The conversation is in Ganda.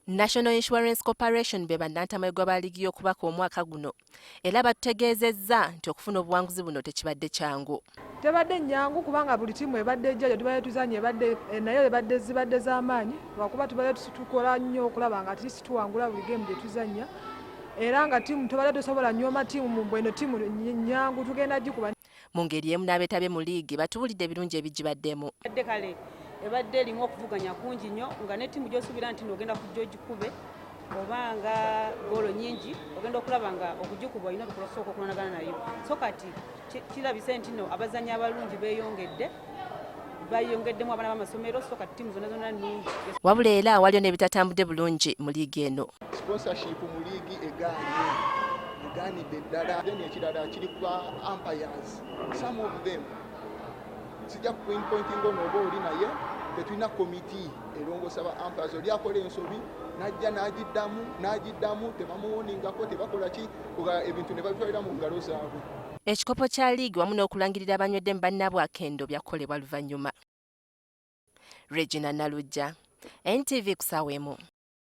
National Insurance Corporation be bannantameggwa ba liigi y'okubaka omwaka guno era batutegeezezza nti okufuna obuwanguzi buno tekibadde kyangu. Tebadde nnyangu kubanga buli ttiimu ebadde ejja gye tubadde tuzannya ebadde eh, nayo ebadde zibadde z'amaanyi lwakuba tubadde tukola nnyo okulaba nga atleast tuwangula buli geemu gye tuzannya era nga ttiimu tubadde tosobola nyooma ttiimu mu mbweno ttiimu nnyangu tugenda gikuba. Mu ngeri emu n'abeetabye mu liigi batubuulidde ebirungi ebigibaddemu. Kale ebadde erimu okuvuganya kungi nnyo nga ne ttiimu gy'osuubira nti ogenda kujja ogikube oba nga goolo nyingi, ogenda okulaba nga okugikuba olina okusooka okulwanagana nayo. So kati kirabise nti no abazannyi abalungi beeyongedde, bayongeddemu abaana b'amasomero, so kati ttiimu zonna zonna nnungi. Wabula era waliyo n'ebitatambudde bulungi mu liigi eno. Sponsorship mu liigi egaanye, egaanidde ddala. Then ekirala kiri kuba umpires, some of them sijja kupinpointinga ono oba oli, naye tetulina komiti erongoosa ba umpires. Oli akola ensobi najja n'agiddamu n'agiddamu, tebamuwoningako, tebakola ki, ebintu ne babitwalira mu ngalo zaabwe. Ekikopo kya liigi wamu n'okulangirira abanywedde mu bannaabwe akendo byakukolebwa luvannyuma. Regina Nalujja, NTV ku ssaawa 1.